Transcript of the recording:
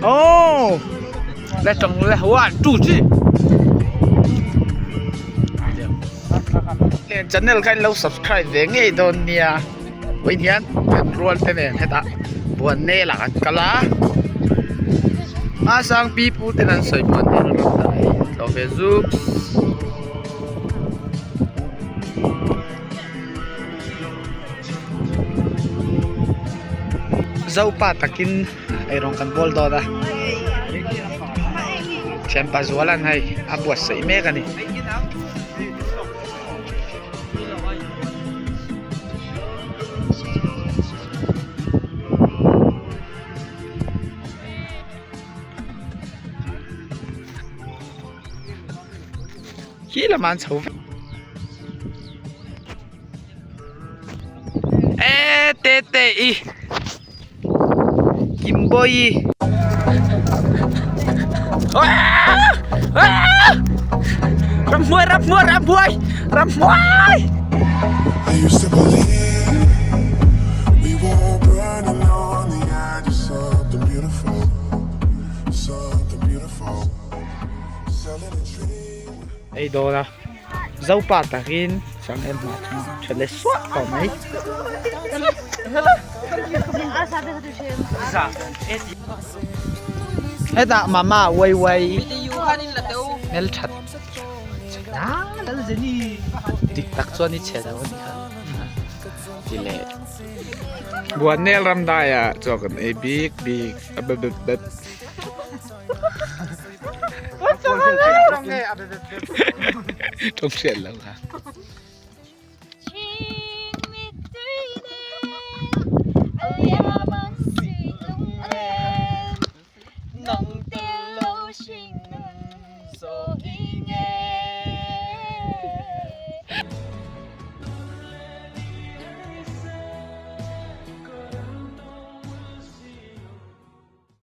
哦，来整来 one two three channel kha in lo subscribe ve ngei dawn nia vawiin hian kan rual te nen hetah buan nel ah kan kal a hmasang pi pu ten an sawi buan nel a rawn dah hei tlawh ve zuk Zopa takin eirawng kan bawl dawn a thianpa Zuala'n hei a buatsaih mek a ni. Khi lamah an chho vek. E te te i Kimbawi Ramhuai ramhuai ramhuai ramhuai I used to believe we were burning on the edge of something beautiful, something beautiful. Selling a dream. Ei dawn a Zopa takin changel hnah chu tha leh suah tawh mai. Hetah mama uai uai hmel that dik tak chuan i chhe lo a ni kha ti leh. Buannel ramdaiah chuan kan ei bik bik a bep bep bep. Tawng hriat lo kha.